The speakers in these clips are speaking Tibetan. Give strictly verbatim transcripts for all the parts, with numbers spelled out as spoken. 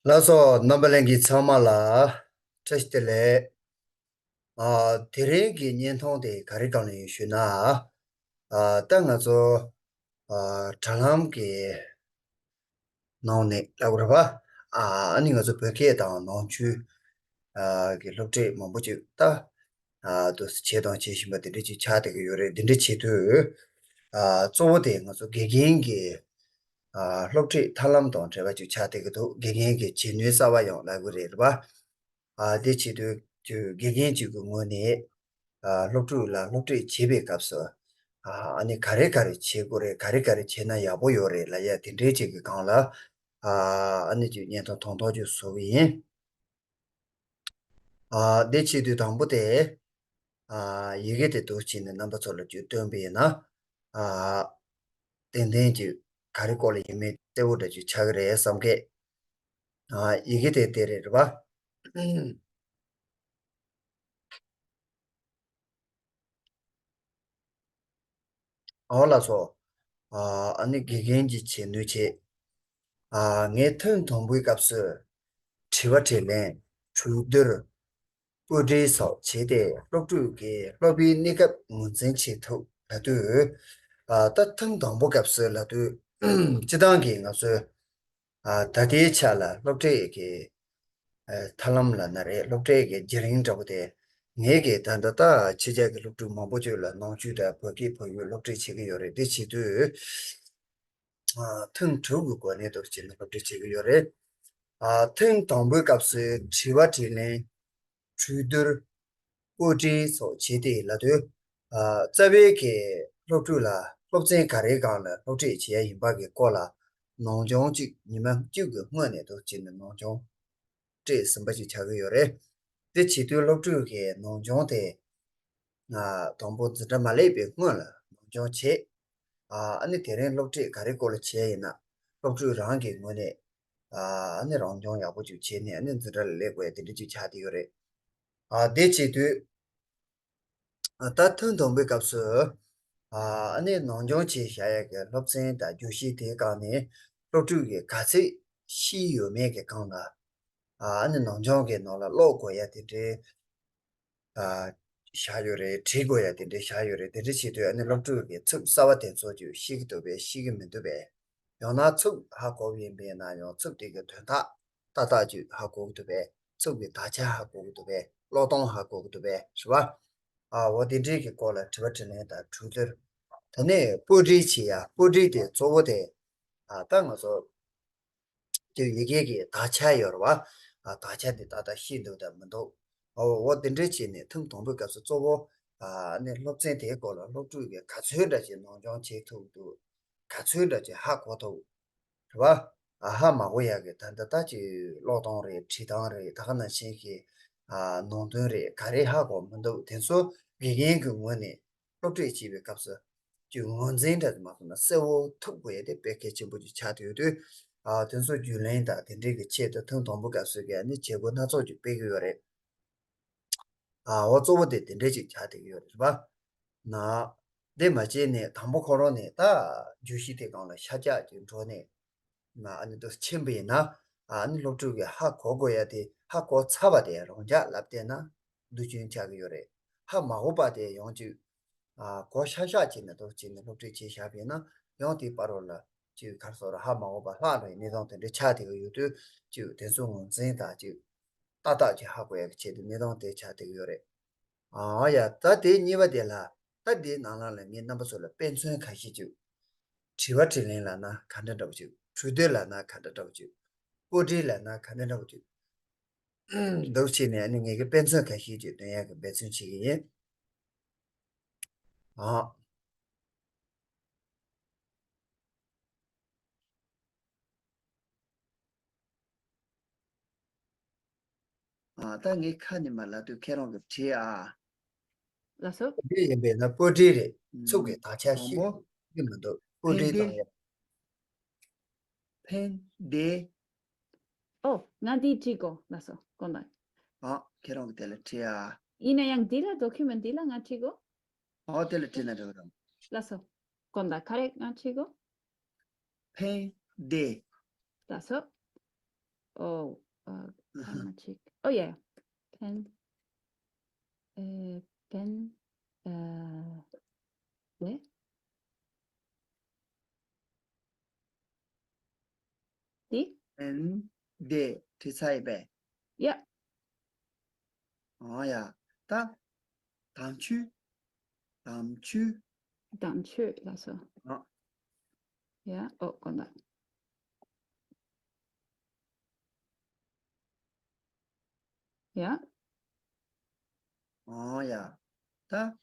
ལགས་སོ། རྣམ་པ་ལྷན་རྒྱས་ཚང་མ་ལ་བཀྲ་ཤིས་བདེ་ལེགས། ཨ། དེ་རིང་གི་བརྙན་ཐུང་དེ་ག་རེ་སྒང་ལ་ཡིན་ཞུས་ན། ཨ། ད་ང་ཚོ་ཨ། དྲ་ལམ་གྱི་ནང་ནས་ལབ་དགོས་རེད་པ། ཨ། ཨ་ནི་ང་ཚོ་བོད་སྐད་དང་ནང་ཆོས་ཨ། གི་སློབ་ཁྲིད་མང་པོ་ཅིག་ད་ཨ། དུ་བྱས་དང་བྱེད་བཞིན་པ་དེ་འདྲ་ཅིག་ཆགས་བསྡད་ཀྱི་ཡོད་རེད། དེ་འདྲ་བྱེད་དུས་ཨ། གཙོ་བོ་དེ་ང་ཚོ་དགེ་རྒན་གྱི་ཨ། སློབ་ཁྲིད་ཐབས་ལམ་དང་འབྲེལ་བ་ཅིག་ཆགས་བསྡད་ཀྱི་འདུག་དགེ་རྒན་གྱི་བྱེད་ནུས་གསར་པ་ཡང་ལབ་དགོས་རེད་པ། ཨ། དེ་བྱེད་དུས་དགེ་རྒན་གཅིག་གི་ངོས་ནས་ཨ། སློབ་ཕྲུག་ལ་སློབ་ཁྲིད་བྱེད་པའི་སྐབས་སུ་ཨ། ཨ་ནི་ག་རེ་ག་རེ་བྱེད་དགོས་རེད། ག་རེ་ག་རེ་བྱེད་ན་ཡག་པོ་ཡོད་རེད་ལབ་ཡ་དེ་འདྲའི་ཅིག་གི་སྒང་ལ་ཨ། ཨ་ནི་ཅིག་བརྙན་ཐུང་ཐུང་ཐུང་ཅིག་བཟོ་གི་ཡིན། ཨ། དེ་བྱེད་དུས་དང་པོ་དེ་ཨ། ཡི་གེ་དེ་འདུག་བྱས་ནས་རྣམ་པ་ཚོ་ལ་ཅིག་སྟོན་པ་ཡིན་ན་ཨ། ཏན་ཏན་ཅིག་ག་རེ་སྐོར་ལ་ཡིན་མིན་གསལ་པོ་འདྲ་ཅིག་ཆགས་ཀྱི་རེད་བསམ་གི། ཨ། ཡི་གེ་དེ་དེ་རེད་རེད་པ། ཨོ་ལགས་སོ། ཨ། ཨ་ནི་དགེ་རྒན་གྱི་བྱེད་ནུས་བྱེད། ཨ། ངས་ཐེངས་དང་པོའི་སྐབས་སུ་དྲི་བ་དྲིས་ལན། གྲོས་བསྡུར། དབུ་ཁྲིད་སོགས་བྱས་ཏེ་སློབ་ཕྲུག་གི་སློབ་པའི་གནས་སྐབས་ངོས་འཛིན་བྱེད་ཐུབ་ལབ་དུས། ཨ། ད་ཐེངས་དང་པོ་སྐབས་སུ་ལབ་དུས་སྤྱིར་བཏང་གི་ང་ཚོའི་ཨ། ད་ལྟའི་ཆ་ལ་སློབ་ཁྲིད་ཀྱི་ཨ། ཐབས་ལམ་ལབ་ན་རེད། སློབ་ཁྲིད་ཀྱི་བརྒྱུད་རིམ་འདྲ་པོ་དེ་ངས་ཀྱི་ད་ལྟ་ད་ཕྱི་རྒྱལ་གྱི་སློབ་ཕྲུག་མང་པོ་ཅིག་ལ་ནང་ཆོས་དང་བོད་སྐད་བོད་ཡིག་སློབ་ཁྲིད་བྱེད་ཀྱི་ཡོད་རེད། དེ་བྱེད་དུས་ཨ། ཐེངས་དྲུག་གི་གོ་གནས་ཐོབ་བྱས་ནས་སློབ་ཁྲིད་བྱེད་ཀྱི་ཡོད་རེད། ཨ། ཐེངས་དང་པོའི་སྐབས་སུ་དྲི་བ་དྲིས་ལན། གྲོས་བསྡུར། དབུ་ཁྲིད་སོགས་བྱས་ཏེ་ལབ་དུས། ཨ། རྩ་བའི་གི་སློབ་ཕྲུག་ལ་སློབ་ཚན་ག་རེའི་སྒང་ལ་སློབ་ཁྲིད་བྱེད་ཡ་ཡིན་པ་གི་སྐོར་ལ་ནང་སྦྱོང་གཅིག་ཉི་མ་གཅིག་གི་སྔོན་ནས་འདུག་བྱས་ནས་ནང་སྦྱོང་སྤྲད་ཟིན་པ་ཅིག་ཆགས་ཀྱི་ཡོད་རེད། དེ་བྱེད་དུས་སློབ་ཕྲུག་གི་ནང་སྦྱོང་དེ་ཨ། དང་པོ་འཛིན་གྲྭ་མ་སླེབས་པའི་སྔོན་ལ་ནང་སྦྱོང་བྱེད། ཨ། ཨ་ནི་དེ་རིང་སློབ་ཁྲིད་ག་རེ་སྐོར་ལ་བྱས་ཡིན་ན་སློབ་ཕྲུག་རང་གི་ངོས་ནས་ཨ། ཨ་ནི་རང་སྦྱོང་ཡག་པོ་ཅིག་བྱས་ནས་ཨ་ནི་འཛིན་གྲྭ་ལ་སླེབས་དགོས་ཡ་དེ་འདྲ་ཅིག་ཆགས་བསྡད་ཡོད་རེད། ཨ། དེ་བྱེད་དུས་ཨ། ད་ཐེངས་དང་པོའི་སྐབས་སུ་ཨ། ཨ་ནི་ནང་སྦྱོང་བྱས་བཞག་ཡ་གི་སློབ་ཚན་དང་བརྗོད་གཞི་དེའི་སྒང་ནས་སློབ་ཕྲུག་གིས་ག་ཚོད་ཤེས་ཡོད་མེད་ཀྱི་སྒང་ལ་ཨ། ཨ་ནི་ནང་སྦྱོང་གི་ནང་ལ་ཀློག་དགོས་ཡ་དེ་འདྲའི་ཨ། བཞག་ཡོད་རེད། བྲིས་དགོས་ཡ་དེ་འདྲ་བཞག་ཡོད་རེད། དེ་འདྲ་བྱེད་དུས་ཨ་ནི་སློབ་ཕྲུག་གིས་ཚིག་གསར་པ་དེ་ཚོ་ཅིག་ཤེས་ཀྱི་འདུག་པས་ཤེས་ཀྱི་མི་འདུག་པས། ཡང་ན་ཚིག་ཧ་གོ་བ་ཡིན་པས་ན་ཡང་ཚིག་དེ་གི་དོན་དག་ཏག་ཏག་ཅིག་ཧ་གོ་གི་འདུག་པས། ཚིག་གི་དག་ཆ་ཧ་གོ་གི་འདུག་པས། ཀློག་སྟངས་ཧ་གོ་གི་འདུག་པས། རེད་པ། ཨ། འོ་དེ་འདྲའི་གི་སྐོར་ལ་དྲི་བ་དྲིས་ལན་དང་གྲོས་བསྡུར། དེ་ནས་དབུ་ཁྲིད་བྱེད་ཡ། དབུ་ཁྲིད་དེ་གཙོ་བོ་དེ་ཨ། ད་ང་ཚོ་དེ་ཡི་གེ་གི་དག་ཆ་ཡོད་རེད་པ། ཨ། དག་ཆ་དེ་ཏག་ཏག་ཤེས་འདུག་དང་མི་འདུག་འོ་འོ་དེ་འདྲ་བྱས་ནས་ཐེངས་དང་པོའི་སྐབས་སུ་གཙོ་བོ་ཨ་ནི་སློབ་ཚན་དེའི་སྐོར་ལ་སློབ་ཕྲུག་གིས་ག་ཚོད་འདྲ་ཞིག་ནང་སྦྱོང་བྱེད་ཐུབ་འདུག་ག་ཚོད་འདྲ་ཞིག་ཧ་གོ་ཐུབ་རེད་པ། ཨ། ཧ་མ་གོ་ཡ་གི་ད་ལྟ་ད་ཅིག་ཀློག་སྟངས་རེད། བྲིས་སྟངས་རེད། ད་ག་ནང་བཞིན་གྱི་ཨ། ནང་དོན་རེད། ག་རེ་ཧ་གོ་མི་འདུག་དེ་ཚོ་དགེ་རྒན་གྱི་ངོས་ནས་སློབ་ཁྲིད་བྱེད་པའི་སྐབས་སུ་ཅིག་ངོས་འཛིན་འདྲ་མ་སོང་ན་གསལ་བོ་ཐུབ་དགོས་ཡ་དེ་དཔེ་གལ་ཆེན་པོ་ཅིག་ཆགས་བསྡད་ཡོད་དུས། ཨ། དེ་ཚོ་རྒྱུས་ལོན་དང་དེ་འདྲའི་གི་ཆེད་དུ་ཐེངས་དང་པོའི་སྐབས་སུ་གི་ཨ་ནི་བྱེད་སྒོ་སྣ་ཚོགས་ཅིག་སྤེལ་གྱི་ཡོད་རེད། ཨ། འོ་གཙོ་བོ་དེ་དེ་འདྲས་ཅིག་ཆགས་བསྡད་ཀྱི་ཡོད་རེད་པ། ན། དེ་མ་བྱས་ནས་དང་པོ་ཁོ་རང་ནས་ད་བརྗོད་གཞི་དེ་སྒང་ལ་ཤར་རྒྱག་ཅིག་འགྲོ་ནས་ན་ཨ་ནི་དུ་ཕྱིན་པ་ཡིན་ན། ཨ་ནི་སློབ་ཕྲུག་གིས་ཧ་གོ་དགོས་ཡ་དེ་ཧ་གོ་ཚར་བ་དེ་རང་འཇགས་ལབ་བསྡད་ན་སྡུག་ཅན་ཆགས་ཀྱི་ཡོད་རེད། ཧ་མ་གོ་བ་དེ་ཡང་ཅིག་ཨ། གོ་ཤག་ཤག་བྱས་ནས་འདུག་བྱས་ནས་སློབ་ཁྲིད་བྱས་བཞག་པ་ཡིན་ན་ཡང་དེའི་བར་རོ་ལ་ཅིག་ག་རེ་ཟེར་ཧ་མ་གོ་བ་ལྷག་འགྲོ་ཡི་གནས་སྟངས་དེ་འདྲ་ཆགས་བསྡད་ཀྱི་ཡོད་དུས། ཅིག་དེ་ཚོ་ངོས་འཛིན་དང་ཅིག་ཏག་ཏག་ཅིག་ཧ་གོ་ཡ་གི་ཆེད་དུ་གནས་སྟངས་དེ་ཆགས་བསྡད་ཀྱི་ཡོད་རེད། ཨ་ཡ། ད་དེ་གཉིས་པ་དེ་ལ་ད་དེའི་ནང་ལ་ལ་ངས་རྣམ་པ་ཚོ་ལ་དཔེ་མཚོན་ཁ་ཤས་ཅིག་དྲི་བ་དྲིས་ལན་ལབ་ན་ག་འདྲ་འདྲ་པོ་ཅིག་གྲོས་བསྡུར་ལབ་ན་ག་འདྲ་འདྲ་པོ་ཅིག་དབུ་ཁྲིད་ལབ་ན་ག་འདྲ་འདྲ་པོ་ཅིག་འདུག་བྱས་ནས་ཨ་ནི་ངས་ཀྱི་དཔེ་མཚོན་ཁ་ཤས་ཅིག་སྟོན་ཡག་གི་འབད་བརྩོན་བྱེད་ཀྱི་ཡིན། ཨ། ཨ། ད་ངས་ཁ་ནས་མར་ལབ་དུས་ཁྱེད་རང་གིས་བྲིས་ཨ། ལགས་སོ། འདི་ཡིན་པས་ན་དབུ་ཁྲིད་རེད། ཚུགས་ཀྱི་དག་ཆ་ཤེས་ཀྱི་མི་འདུག་དབུ་ཁྲིད་དང་ཡང་། ཕན་བདེ། ཨོ། ང་འདི་བྲིས་གོ་ལགས་སོ། དགོངས་དག་ཨ། ཁྱེད་རང་གི་དེ་ལ་བྲིས་ཨ། ཡིན་ན་ཡང་འདི་ལ་ཌོ་ཁུ་མེན་ཊི་འདི་ལ་ང་བྲིས་གོ་ཨོ། དེ་ལ་བྲིས་ན་འགྲིག་གི་རེད། ལགས་སོ། དགོངས་དག་ག་རེ་ང་བྲིས་གོ་ཕན་བདེ། ལགས་སོ། ཨོ། ཨ། སྐར་མ་གཅིག་ཨོ་ཡ། ཕན། ཨེ། ཕན། ཨ། ལེ། འདི། ཨན། འདི་བྲིས་ཚར་ཡིན་པས། ཡ། ཨོ་ཡ། ད། དམ་ཆོས། དམ་ཆོས། དམ་ཆོས་ལགས་སོ། ཨ། ཡ། ཨོ། དགོངས་དག་ཡ། ཨོ་ཡ། ད།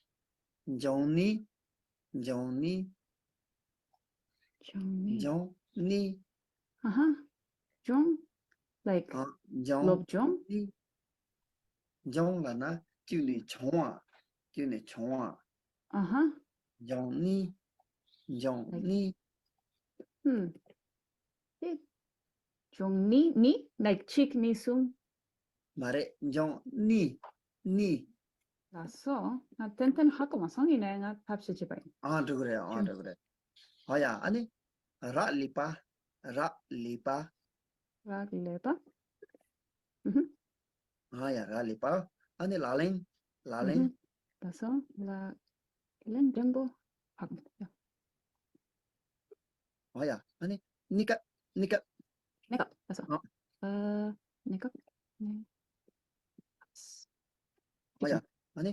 འབྱུང་གནས། འབྱུང་གནས། འབྱུང་གནས། འབྱུང་གནས། ཨ་ཧ། འབྱུང་། like ཨ། འབྱུང་། སློབ་སྦྱོང་། གནས། འབྱུང་ལབ་ན་བཅུག་ནས་བྱུང་བ། བཅུག་ནས་བྱུང་བ། ཨ་ཧ། འབྱུང་གནས། འབྱུང་གནས། ཧུམ། དེ། འབྱུང་གནས་ནི་like གཅིག་གཉིས་གསུམ། མ་རེད། འབྱུང་གནས། གནས། ལགས་སོ། ང་ཏན་ཏན་ཧ་གོ་མ་སོང་། ཡིན་ནའི་ང་ཐབས་ཤེས་བྱེད་པ་ཡིན། ཨང་། འགྲིག་གི་རེད། ཨང་། འགྲིག་གི་རེད། ཨ་ཡ། ཨ་ནི། རག་ལས་པ། རག་ལས་པ། རག་ལས་པ། ཨུ་ཧུ། ཨ་ཡ། རག་ལས་པ། ཨ་ནི་ལག་ལེན། ལག་ལེན། ཨུ་ཧུ། ལགས་སོ། ལག་ལེན་འགྲེང་བུ། ཧ་གོ། ཨ་ཡ། ཨ་ནི་གནས་སྐབས། གནས་སྐབས། གནས་སྐབས། ལགས་སོ། ཨ། ཨ། གནས་སྐབས། གནས། ཨ་ཡ། ཨ་ནི།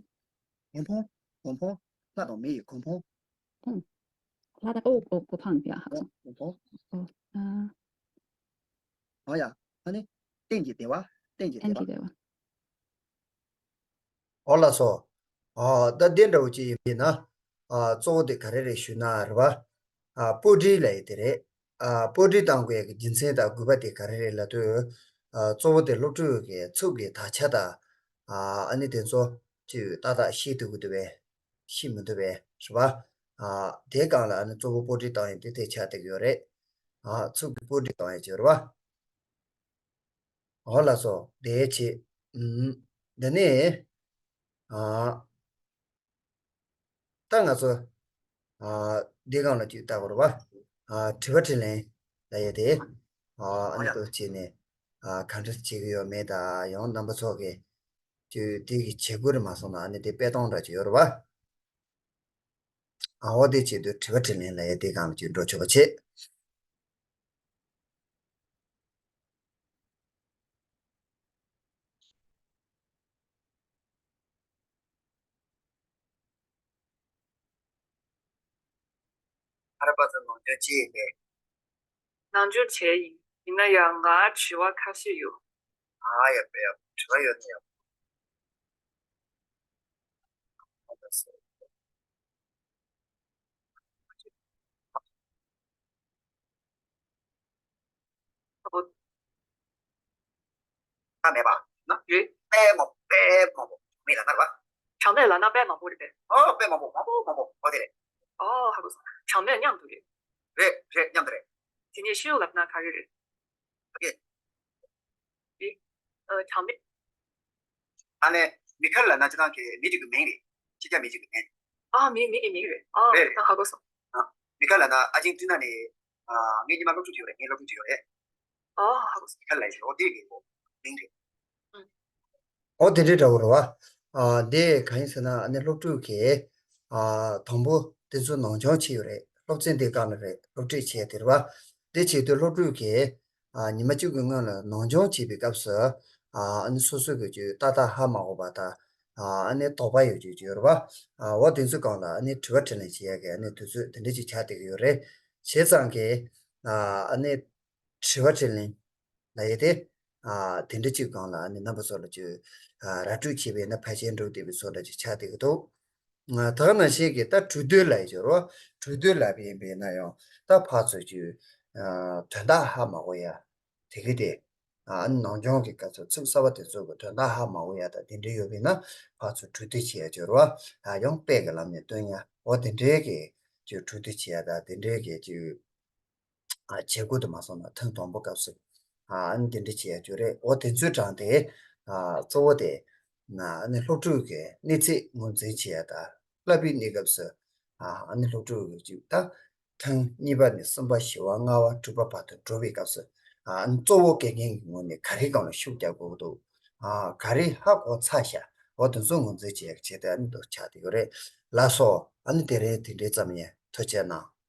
གོ་འཕང་། གོ་འཕང་། ལྷ་དང་མི་ཡི་གོ་འཕང་། ཕུང་། ལྷ་དང་། ཨོ། ཨོ། གོ་འཕང་། ཡ། ཧ་གོ་སོང་། གོ་འཕང་། ཨོ། ཨ། ཨ་ཡ། ཨ་ནི། གཏན་གྱི་བདེ་བ། གཏན་གྱི་བདེ་བ། གཏན་གྱི་བདེ་བ། ཨོ་ལགས་སོ། ཨ། ད་དེ་འདྲ་བོ་ཅིག་ཡིན་པས་ན། ཨ། གཙོ་བོ་དེ་ག་རེ་རེད་ཞུས་ན་རེད་བ། ཨ། པོ་ཏི་ལབ་ཡས་དེ་རེད། ཨ། པོ་ཏི་བཏང་དགོས་ཡས་ཀྱི་རྒྱུ་མཚན་དང་དགོས་པ་དེ་ག་རེ་རེད་ལབ་དུས། ཨ། གཙོ་བོ་དེ་སློབ་ཕྲུག་གི་ཚུགས་ཀྱི་དག་ཆ་དང་། ཨ། ཨ་ནི་དེ་ཚོ་ཅིག་ཏག་ཏག་ཤེས་ཐུབ་ཀྱི་འདུག་པས། ཤེས་མི་ཐུབ་པས་རེད་བ། ཨ། དེའི་སྒང་ལ་ཨ་ནི་གཙོ་བོ་པོ་ཏི་བཏང་ཡས་དེ་དེ་ཆགས་བསྡད་ཀྱི་ཡོད་རེད། ཨ། ཚུགས་ཀྱི་པོ་ཏི་བཏང་ཡས་ཅིག་ཡོད་རེད་བ། ཨོ་ལགས་སོ། དེ་བྱེད། ཨུམ། འདི་ནས། ཨ། ད་ང་ཚོ། ཨ། འདི་སྒང་ལ་ཅིག་ལྟ་དགོས་རེད་བ། ཨ། དྲི་བ་དྲིས་ལན་ལབ་ཡས་དེ། ཨ། ཨ་ནི་ཨོ་ཡ། ཏོག་བྱས་ནས། ཨ། ག་འདྲ་བྱེད་ཀྱི་ཡོད་མེད་དང་། ཡང་རྣམ་པ་ཚོ་གིས་ཅིག་དེ་གི་བྱེད་དགོས་རེད་མ་སོང་ན། ཨ་ནི་དེ་སྤེལ་སྟངས་འདྲ་ཅིག་ཡོད་རེད་བ། ཨ། འོ་དེ་བྱེད་དུས་དྲི་བ་དྲིས་ལན་ལབ་ཡས་དེ་སྒང་ལ་ཅིག་འགྲོ་ཆོག་པ་བྱེད། ཨ་ར་པ་ཚོ་ནང་འཇོག་བྱས་ཡིན་པས། ནང་འཇོག་བྱས་ཡིན། ཡིན་ན་ཡང་ང་དྲི་བ་ཁ་ཤས་ཡོད། ཨ་ཡ། དཔེ་ཡག་པོ། དྲི་བ་ཡོད་ན་ཡག་པོ། ད་མེད་པ། ན། ཡོད། དཔེ་མང་པོ། དཔེ་མང་པོ་མེད་ལ་ནར་བ། གྲངས་མེད་ལ་ན་དཔེ་མང་པོ་རེད་པས། ཨོ། དཔེ་མང་པོ། མང་པོ། མང་པོ། ཨོ་དེ་རེད། ཨོ། ཧ་གོ་སོང་། གྲངས་མེད་མཉམ་དུ་རེད། རེད། རེད། མཉམ་དུ་རེད། དེ་ནས་ཤེའུ་ལབ་ན་ག་རེ་རེད། ཨོ་ཁེ། ཨེ། ཨ། གྲངས་མེད། ཨ་ནི་མི་ཁར་ལབ་ན་སྤྱིར་བཏང་གི་མི་གཅིག་གི་མིང་རེད། ཕྱི་རྒྱལ་མི་གཅིག་གི་མིང་རེད། ཨ། མི། མི་གི་མིང་རེད། ཨ། རེད། ད་ཧ་གོ་སོང་། ཨ། མི་ཁར་ལབ་ན་ཨར་ཇེན་ཊི་ན་ནས། ཨ། ངའི་ཉི་མ་སློབ་ཕྲུག་ཅིག་ཡོད་རེད། ངའི་སློབ་ཕྲུག་ཅིག་ཡོད་རེད། ཨ། ཧ་གོ་སོང་། མི་ཁར་ལབ་ཡོད། འོ་དེ་གི་མིང་རེད། ཨུ། འོ་དེ་འདྲའི་འདྲ་བོ་རེད་བ། ཨ། དེ་གང་ཡིན་ཟེར་ན། ཨ་ནི་སློབ་ཕྲུག་གིས། ཨ། དང་པོ་དེ་ཚོ་ནང་སྦྱོང་བྱས་ཡོད་རེད། སློབ་ཚན་དེ་སྒང་ལ་རེད། སློབ་ཁྲིད་བྱས་དེ་རེད་བ། དེ་བྱེད་དུས་སློབ་ཕྲུག་གིས། ཨ། ཉི་མ་གཅིག་གི་སྔོན་ལ་ནང་སྦྱོང་བྱེད་པའི་སྐབས་སུ། ཨ། ཨ་ནི་སོ་སོ་གི་ཅིག་ཏག་ཏག་ཧ་མ་གོ་བ་དང་། ཨ། ཨ་ནི་དོགས་པ་ཡོད་ཅིག་ཅིག་ཡོད་རེད་བ། ཨ། འོ་དེ་ཚོའི་སྒང་ལ་ཨ་ནི་དྲི་བ་དྲིས་ལན་བྱེད་ཡག་གི་ཨ་ནི་དུས་ཚོད་དེ་འདྲ་ཅིག་ཆགས་བསྡད་ཀྱི་ཡོད་རེད། བྱས་ཙང་གི། ཨ། ཨ་ནི། དྲི་བ་དྲིས་ལན་ལབ་ཡས་དེ། ཨ། དེ་འདྲ་ཅིག་སྒང་ལ་ཨ་ནི་རྣམ་པ་ཚོ་ལ་ཅིག་ཨ། ར་སྤྲོད་བྱས་པས་ན་ཕལ་ཆེར་འགྲོ་བདེ་བའི་བཟོ་འདྲ་ཅིག་ཆགས་བསྡད་ཀྱི་འདུག་ཨ། ད་ག་ནང་བཞིན་གྱི་ད་གྲོས་བསྡུར་ལབ་ཡས་ཅིག་ཡོད་རེད་བ། གྲོས་བསྡུར་ལབ་པ་ཡིན་པས་ན་ཡང་ད་ཕར་ཚུར་ཅིག་ཨ། དོན་དག་ཧ་མ་གོ་ཡ་དེ་གི་དེ། ཨ། ཨ་ནི་ནང་སྦྱོང་གི་སྐབས་སུ་ཚིག་གསར་པ་དེ་ཚོ་གི་དོན་དག་ཧ་མ་གོ་ཡ་དང་དེ་འདྲ་ཡོད་པས་ན་ཕར་ཚུར་གྲོས་བསྡུར་བྱེད་ཡ་ཅིག་ཡོད་རེད་བ། ཨ། ཡང་དཔེ་གི་ལམ་ནས་སྟོན་ཡ། འོ་དེ་འདྲའི་གི་ཅིག་གྲོས་བསྡུར་བྱེད་ཡ་དང་དེ་འདྲའི་གི་ཅིག་ཨ། བྱེད་སྒོ་དུ་མ་སོང་ན་ཐེངས་དང་པོ་སྐབས་སུ། ཨ། ཨ་ནི་དེ་འདྲ་བྱེད་ཡ་ཅིག་རེད། འོ་དེ་ཚོའི་གྲངས་དེ། ཨ། གཙོ་བོ་དེ། ཨ་ནི་སློབ་ཕྲུག་གི་གནས་ཚད་ངོས་འཛིན་བྱེད་ཡ་དང་བསླབ་པའི་གནས་སྐབས་སུ། ཨ། ཨ་ནི་སློབ་ཕྲུག་གི་ཅིག་ད་ཐེངས་གཉིས་པ་ནས་གསུམ་པ་བཞི་པ་ལྔ་པ་དྲུག་པ་བར་དུ་འགྲོ་བའི་སྐབས་སུ། ཨ་ནི་གཙོ་བོ་དགེ་རྒན་གྱི་ངོས་ནས་ག་རེ་སྒང་ལ་ཤུགས་རྒྱག་དགོས་འདུག་ཨ་ག་རེ་ཧ་གོ་ཚར་ཤག་འོ་དེ་ཚོ་ངོས་འཛིན་བྱེད་ཡག་ཆེད་དུ་ཨ་ནི་འདུག་ཆགས་བསྡད་ཡོད་རེད། ལགས་སོ། ཨ་ནི་དེ་རིང་དེ་འདྲའི་ཙམ་ཡིན། ཐུགས་རྗེ་གནང་།